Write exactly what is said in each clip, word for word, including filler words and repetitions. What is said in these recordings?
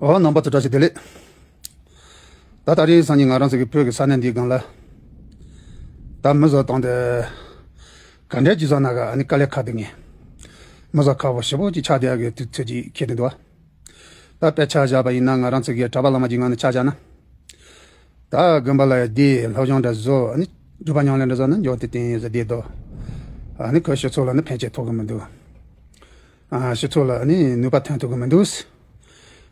ཨོ། རྣམ་པ་ཚོ་བཀྲ་ཤིས་བདེ་ལེགས། ད་ད་རེས་སང་ཉིན་ང་རང་ཚོ་གི་བོད་ཀྱི་ས་གནས་འདིའི་སྒང་ལ། ད་མི་བཟོ་སྟངས་དེ་ག་འདྲས་ཅིག་བཟོ་ན་ག་ཨ་ནི་དཀའ་ལས་ཁག་འདུག་ངས། མི་བཟོ་ཁག་པོ་ཞེ་པོ་ཅིག་ཆགས་བསྡད་ཡག་གི་དུས་ཚོད་ཅིག་འཁེལ་བསྡད་འདུག་ད་དཔེ་ཆ་བཞག་པ་ཡིན་ན། ང་རང་ཚོ་གི་གྲྭ་པ་བླ་མ་གྱི་ངང་ནས་ཆ་བཞག་ན། ད་དགོན་པ་ལ་བསྡད། སློབ་སྦྱོང་འདྲ་བཟོ། ཨ་ནི་སྒྲུབ་པ་ཉམས་ལེན་འདྲ་བཟོ་ན་འཇོན་ཏན་ཏན་ཡོད་ཟེར་བསྡད་དོ། ཨ་ནི་ཁོས་སྤྱི་ཚོགས་ལ་ནི་ཕན་ཆེ་ཐོགས་གི་མི་འདུག་ཨ། སྤྱི་ཚོགས་ལ་ནི་ནུས་པ་ཐོན་ཐུབ་ཀྱི་མི་འདུག་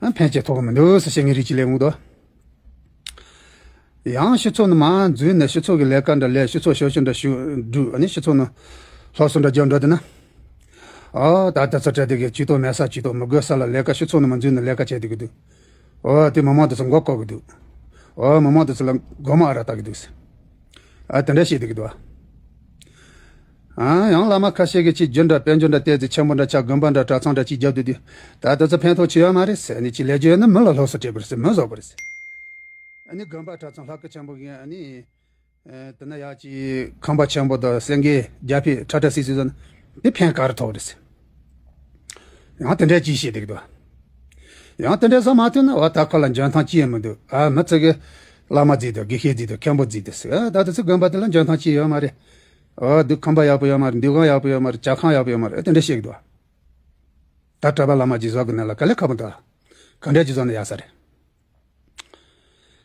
ཨ། ཕན་ཆེ་ཐོགས་ཀྱི་མི་འདུག་ཟེར་བཤད་མཁན་རིགས་ཅིག་སླེབས་འོང་དོ། ཡང་སྤྱི་ཚོགས་ནང་མར་འཛུལ་ནས་སྤྱི་ཚོགས་ཀྱི་ལས་ཀ་འདྲ་ལས། སྤྱི་ཚོགས་ཞབས་ཞུ་འདྲ་ཞུ་སྒྲུབ། ཨ་ནི་སྤྱི་ཚོགས་ནང་སློབ་གསོ་འདྲ་རྒྱག་འགྲོ་བསྡད་ན། ཨ། ད་ལྟ་ཚོ་གྲ་སྒྲིག་གི་ཇུས་གཏོགས་མེད་ས། ཇུས་གཏོགས་མི་དགོས་ས་ལ་ལས་ཀ་སྤྱི་ཚོགས་ནང་མར་འཛུལ་ནས་ལས་ཀ་བྱེད་བསྡད་ཀྱི་འདུག་ཨོ། དེ་མི་མང་དེ་ཚོ་མགོ་སྐོར་གྱི་འདུག་ཨོ། མི་མང་དེ་ཚོ་ལ་མགོ་མ་ཨ་རག་བཏགས་ཀྱི་འདུག་ཨ། དེ་འདྲ་བཤད་བསྡད་ཀྱི་འདུག་ཨ། ཡང་བླ་མ་ཁ་ཤས་ཀྱིས་ཅིག་རྒྱུ་འདྲ་དཔལ་འབྱོར་འདྲ་བལྟས་ཚེ་ཆེན་པོ་འདྲ་ཆགས། དགོན་པ་འདྲ་གྲྭ་ཚང་འདྲ་ཅིག་རྒྱབ་བསྡད་དུས། ད་དེ་ཚོ་ཕན་ཐོགས་ཅི་ཡོད་མ་རེད་ཟེར། ཨ་ནི་ཅིག་ལས་རྒྱུ་ཡོད་ན་མི་ལ་སློབ་གསོ་སྤྲད་དགོས་རེད་ཟེར། མི་བཟོ་དགོས་རེད་ཟེར། ཨ་ནི་དགོན་པ་གྲྭ་ཚང་ལྷ་སྐུ་ཆེན་པོ་གིས། ཨ་ནི། ཨ། དེ་ན་ཡག་ཅིག་ཁང་པ་ཆེན་པོ་དང་སེང་གེ་རྒྱ་ཕིབས་ཁྲ་ཁྲ་སིག་སིག་བཟོས་ན་དེ་ཕན་ག་རེ་ཐོགས་རེད་ཟེར། ཡང་དེ་འདྲས་ཅིག་བཤད་བསྡད་ཀྱི་འདུག་ཡང་དེ་འདྲས་བཟོ་མ་ཐུབ་ན། འོ། ད་ཁོ་ལ་འཇོན་ཐང་ཅི་ཡང་མི་འདུག་ཨ། མི་ཚོ་གིས་བླ་མ་བརྩིས་དང་། དགེ་བཤེས་བརྩིས་དང་། མཁན་པོ་བརྩིས་ཏེ་ཟེར། ཨ། ད་དེ་ཚོ་དགོན་པ་དེ་ལ་འཇོན་ཐང་ཅི་ཡོད་མ་རེད། འོ། འདུག་ཁང་པ་ཡག་པོ་ཡོད་མ་རེད། འདུ་ཁང་ཡག་པོ་ཡོད་མ་རེད། ཇ་ཁང་ཡག་པོ་ཡོད་མ་རེད། ཨ། དེ་འདྲས་བཤད་ཀྱི་འདུག་ད་གྲྭ་པ་བླ་མ་ཅིག་བཟོ་དགོས་ན་ལ་དཀའ་ལས་ཁག་པོ་འདུག་ག་འདྲས་ཅིག་བཟོ་ན་ཡག་ས་རེད།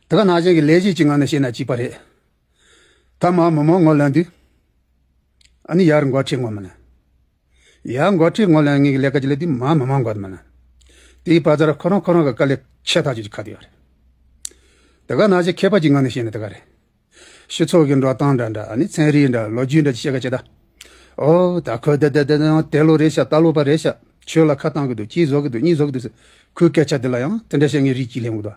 དེ་ག་ནང་བཞིན་གྱི་ལས་གཞི་གཅིག་ངང་ནས་བཤད་ན་གཅིག་པ་རེད། ད་མར་མི་མང་ངོ་ལོན་དུས། ཨ་ནི་ཡར་འགོ་ཁྲིད་ངོ་མི་ལོན། ཡར་འགོ་ཁྲིད་ངོ་ལོན་མཁན་གྱི་ལས་ཀ་ཅིག་ལས་དུས། མར་མི་མང་འགོ་མི་ལོན། དེའི་བར་དུ་ཁོ་རང་ཁོ་རང་གི་དཀའ་ལས་ཆེ་ཐག་ཆོད་ཅིག་ཁག་བསྡད་ཡོད་རེད། དེ་ག་ནང་བཞིན་མཁས་པ་གཅིག་ངང་ནས་བཤད་ན་དེ་ག་རེད། སྤྱི་ཚོགས་ཀྱི་འགྲོ་སྟངས་འདྲ་འདྲ། ཨ་ནི་ཚན་རིག་འདྲ། ལོ་རྒྱུས་འདྲ་ཅིག་བཤད་ག་བྱེད་ད། ཨོ། ད་ཁོ་དེ་དེ་དེ་དེ་ལོ་རེད་ཤག་ད་ལོ་པ་རེད་ཤག་ཆོས་ལ་ཁ་བཏང་གི་འདུག་གཅིག་བཟོ་གི་འདུག་གཉིས་བཟོ་གི་འདུག་ཟེར། ཁོའི་སྐད་ཆ་དེ་ལ་ཡང་དེ་འདྲ་བཤད་མཁན་རིགས་གཅིག་སླེབས་འོང་དོ།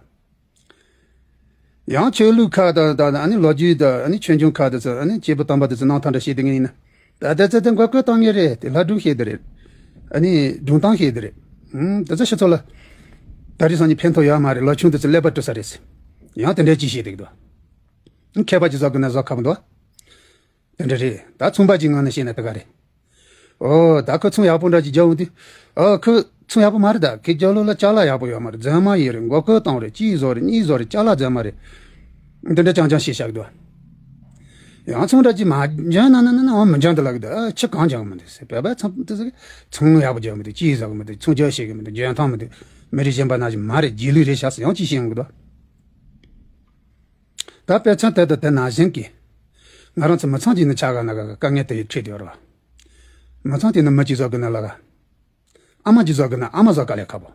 ཡང་ཆོས་ལུགས་ཁག་དང་། ད་ཨ་ནི་ལོ་རྒྱུས་དང་། ཨ་ནི་ཆོས་འབྱུང་ཁག་དེ་ཚོ། ཨ་ནི་སྐྱེས་བུ་དམ་པ་དེ་ཚོ་རྣམ་ཐར་འདྲ་བཤད་བསྡད་མཁན་ཡིན་ན། ད་དེ་ཚོ་དེ་མགོ་སྐོར་བཏང་མཁན་རེད། དེ་ལྷ་སྒྲུང་བཤད་དེ་རེད། ཨ་ནི་སྒྲུང་གཏམ་བཤད་དེ་རེད། ཨུམ། དེ་ཚོ་སྤྱི་ཚོགས་ལ་ད་རེས་སང་ཉིན་ཕན་ཐོགས་ཡོད་མ་རེད། ལོ་ཆུང་དེ་ཚོ་ཀླད་པ་བཀྲུ་ས་རེད་ཟེར། ཡང་དེ་འདྲས་ཅིག་བཤད་བསྡད་ཀྱི་འདུག་མཁས་པ་ཅིག་བཟོ་དགོས་ན་བཟོ་ཁག་པོ་འདུག་དེ་འདྲ་རེད། ད་ཚོང་པ་གཅིག་ངང་ནས་བཤད་ན་དེ་ག་རེད། ཨོ། ད་ཁོས་ཚོང་ཡག་པོ་འདྲ་ཅིག་རྒྱག་འོང་དུས། ཨོ། ཁོས་ཚོང་ཡག་པོ་མ་རེད། ད་ཁོའི་རྒྱབ་ལོགས་ལ་ཅ་ལག་ཡག་པོ་ཡོད་མ་རེད། རྫུན་མ་ཡིན་རེད། མགོ་སྐོར་བཏང་རེད། གཅིག་བཟོ་རེད། གཉིས་བཟོ་རེད། ཅ་ལག་རྫུན་མ་རེད། འདི་འདྲ་རྐྱང་རྐྱང་བཤད་བཞག་གི་འདུག་ཡང་ཚོང་འདྲ་ཅིག་མ་འཇོན་ན་ན་ན་ན། འོ། མི་འཇོན་དེ་ལབ་གི་འདུག་ཨ། ཁྱི་གང་འཇོན་གི་མི་འདུག་ཟེར། བོད་པ་ཚོང་དེ་ཚོ་ཚོང་ཡག་པོ་རྒྱག་མི་འདུག་གཅིག་བཟོ་གི་མི་འདུག་ཚོང་རྒྱག་ཤེས་གི་མི་འདུག་འཇོན་ཐང་མི་འདུག་མི་རིགས་གཞན་པ་ནང་བཞིན་མ་རེད། རྗེས་ལུས་རེད་ཤག་ཟེར་ཡང་ཅིག་བཤད་ཡོང་གི་འདུག་ད་དཔེ་མཚོན་དེ་དང་དེ་ནང་བཞིན་གྱི། ང་རང་ཚོ་མི་ཚང་གཅིག་ནི་ཆ་ག་ན་ག་གི་དཀའ་ངལ་དེ་ཡི་འཕྲད་དེ་ཡོད་རེད་བ། མི་ཚང་དེ་ནི་མི་གཅིག་བཟོ་དགོས་ན་ལ་ག་ཨ་མ་གཅིག་བཟོ་དགོས་ན་ཨ་མ་བཟོ་དཀའ་ལས་ཁག་པོ།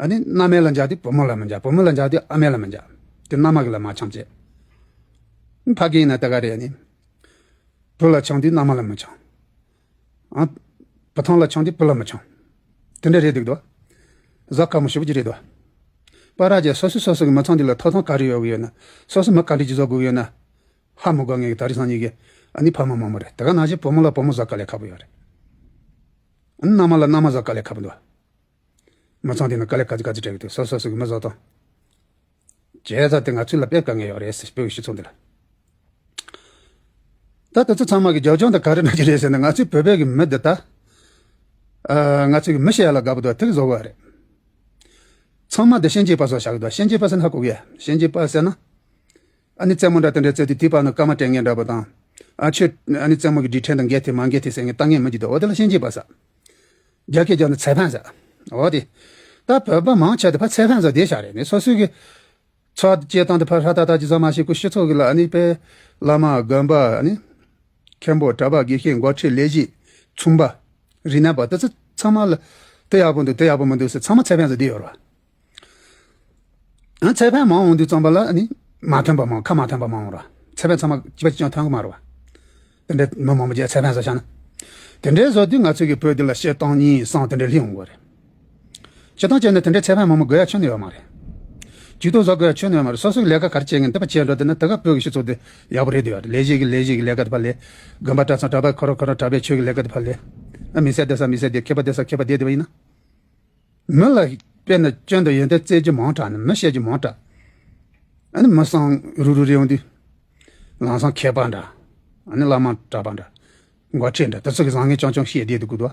ཨ་ནི་མནའ་མ་ལ་འཇགས་དུས་བུ་མོ་ལ་མི་འཇགས། བུ་མོ་ལ་འཇགས་དུས་ཨ་མ་ལ་མི་འཇགས། དེ་མནའ་མ་གི་ལ་མ་འཆམ་བྱས། ཕ་གི་ཡིན་ན་དེ་ག་རེད། ཨ་ནི། བུ་ལ་འཆམ་དུས་མནའ་མ་ལ་མི་འཆམ། ཨ། བུ་ཐང་ལ་འཆམ་དུས་བུ་ལ་མི་འཆམ། དེ་འདྲ་རེད་འདུག་དོ། བཟོ་དཀའ་མོ་ཞེ་པོ་ཅིག་རེད་དོ། པ་ར་ཅན་སོ་སོ་སོ་སོ་གི་མི་ཚང་འདི་ལ་ཐོབ་ཐང་ག་རེ་ཡོད་གི་ཡོད་ན། སོ་སོ་མི་ག་འདྲ་ཅིག་བཟོ་དགོས་ཀྱི་ཡོད་ན། ཧ་མི་གོ་ངེས་གི། ད་རེས་སང་ཉིན་གི་ཨ་ནི་ཕ་མ་མང་པོ་རེད། དེ་ག་ནང་བཞིན་བུ་མོ་ལ་བུ་མོ་བཟོ་དཀའ་ལས་ཁག་པོ་ཡོད་རེད། ཨ་ནི་མནའ་མ་ལ་མནའ་མ་བཟོ་དཀའ་ལས་ཁག་པོ་འདུག་མི་ཚང་དེ་ནི་དཀའ་ལས་ག་ཚོད་ག་ཚོད་འཕྲད་ཀྱི་འདུག་སོ་སོ་སོ་གི་མི་བཟོ་སྟངས། བྱས་ཙང་དེ་ང་ཚོ་ལ་དཔེ་དཀའ་ངལ་ཡོད་རེད་ཟེར། བོད་ཀྱི་སྤྱི་ཚོགས་འདི་ལ། ད་དེ་ཚོ་ཚང་མ་གི་རྒྱབ་ལྗོངས་དེ་ག་རེ་འདྲ་ཅིག་རེད་ཟེར་ན། ང་ཚོའི་བོད་པའི་གི་མི་འདི་ད། ཨ། ང་ཚོའི་གི་མི་བཤད་ཡ་ལ་དགའ་པོ་འདུག་དེ་གི་བཟོ་དགོས་རེད། ཚང་མ་འདི་ཤན་འབྱེད་པ་བཟོ་བཞག་གི་འདུག་ཤན་འབྱེད་པ་ཟེར་ན་ཧ་གོ་གི་ཡ། ཤན་འབྱེད་པ་ཟེར་ན། ཨ་ནི་རྩེད་མོ་འདྲ་དེ་འདྲ་རྩེ་དུས་དེའི་བར་ན་སྐར་མ་སྤྲད་མཁན་འདྲ་པོ་དང་། ཨ། ཁྱོད་ཨ་ནི་རྩེད་མོ་གི་སྒྲིག་ཁྲིམས་དང་འགལ་ཐལ་མ་འགལ་ཐལ་ཟེར་མཁན་ལྟ་མཁན་མི་འདུག་འོ་དེ་ལ་ཤན་འབྱེད་པ་ཟེར། རྒྱ་སྐད་རྒྱབ་ན་裁判ཟེར། འོ་དེ། ད་བོད་པ་མང་ཆེ་དེ་ཕར་裁判ཟེར་བསྡད་བཞག་རེད། ནི་སོ་སོའི་གི་ཚོགས་སྐྱེལ་སྟངས་དེ་ཕར་ཧྲ་ཏག་ཏག་ཅིག་བཟོ་མ་ཤེས་གི། སྤྱི་ཚོགས་གི་ལ་ཨ་ནི་དཔེ་བླ་མ་དགོན་པ། ཨ་ནི་མཁན་པོ་གྲྭ་པ་དགེ་བཤེས་འགོ་ཁྲིད་ལས་བྱེད་ཚོང་པ་རིག་གནས་པ་དེ་ཚོ་ཚང་མ་ལ་དེ་ཡག་པོ་འདུག་དེ་ཡག་པོ་མི་འདུག་ཟེར་ཚང་མ་裁判ཟེར་བསྡད་ཡོད་རེད་བ། ཨ།裁判མང་འོང་དུས་ཙམ་པ་ལ་ཨ་ནི་མ་མཐུན་པ་མང་། ཁ་མ་མཐུན་པ་མང་འོང་ར།裁判ཚང་མ་གཅིག་པ་གཅིག་རྐྱང་མཐུན་གི་མ་རེད་བ། དེ་འདྲའི་མི་མང་པོ་ཅིག་裁判བཟོ་བཞག་ན། དེ་འདྲའི་བཟོ་དུས་ང་ཚོ་གི་བོད་འདི་ལ་སྤྱིར་བཏང་གཉིས་གསུམ་དེ་འདྲའི་སླེབས་འོང་གི་རེད། སྤྱིར་བཏང་བྱས་ན་དེ་འདྲའི་裁判མང་པོ་དགོས་ཡ་ཁྱོན་ནས་ཡོད་མ་རེད། ཇུས་གཏོགས་བཟོ་དགོས་ཡ་ཁྱོན་ནས་ཡོད་མ་རེད། སོ་སོ་གི་ལས་ཀ་ག་རེ་བྱེད་མཁན་དེ་ཕར་བྱས་འགྲོ་དེ་ན་དེ་ག་བོད་ཀྱི་སྤྱི་ཚོགས་དེ་ཡག་པོ་རེད་འདུག་ཡ། ལས་བྱེད་ཀྱི་ལས་བྱེད་ཀྱི་ལས་ཀ་དེ་ཕར་ལས། དགོན་པ་གྲྭ་ཚང་གྲྭ་པ་ཁོ་རང་ཁོ་རང་གྲྭ་པའི་ཆོས་ཀྱི་ལས་ཀ་དེ་ཕར་ལས། ཨ། མི་སེར་བསྡད་ས་མི་སེར་བསྡད། མཁས་པ་བསྡད་ས་མཁས་པ་བསྡད་བསྡད་པ་ཡིན་ན། མི་ལ་དཔེར་ན་སྐྱོན་དང་ཡོན་ཏན་བཙལ་རྒྱུ་མང་དྲགས་ནས་མི་བཤད་རྒྱུ་མང་དྲགས། ཨ་ནི་མི་སང་རུག་རུག་རེད་འོང་དུས། ལམ་སང་མཁས་པ་འདྲ། ཨ་ནི་བླ་མ་གྲྭ་པ་འདྲ། འགོ་ཁྲིད་འདྲ། དེ་ཚོ་གི་བཟང་ངན་རྐྱང་རྐྱང་བཤད་བསྡད་འདུག་གི་འདུག་ཨ་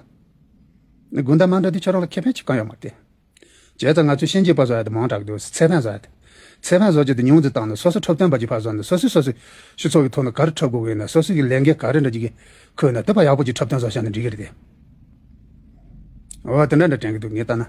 ནི་དགོན་བདག་མ་འདྲ་དེ་ཁྱོད་རང་ལ་ཁེ་ཕན་ཅིག་གང་ཡོད་མ་རེད་དེ། བྱས་ཙང་ང་ཚོས་ཤན་འབྱེད་པ་བཟོ་ཡ་དེ་མང་དྲགས་འདུག་ཚད་ལྡན་བཟོ་ཡ་དེ། ཚད་ལྡན་བཟོ་རྒྱུ་དེ་ཉུང་ཙམ་བཏང་ནས་སོ་སོ་འཁྲབ་སྟོན་པ་ཅིག་ཕར་བཟོས་ནས་སོ་སོས་སོ་སོའི་སྤྱི་ཚོགས་ཀྱི་ཐོག་ནས་ག་རེ་འཁྲབ་དགོས་ཀྱི་ཡིན་ན། སོ་སོ་གི་ལས་འགན་ག་རེ་འདྲ་ཅིག་གི་ཁུར་ན་དེ་ཕར་ཡག་པོ་ཅིག་འཁྲབ་སྟོན་བཟོ་བྱས་ན་འགྲིག་གི་རེད་དེ། འོ་དེ་འདྲ་འདྲ་དྲན་གྱི་འདུག་ངས་ལྟ་ན།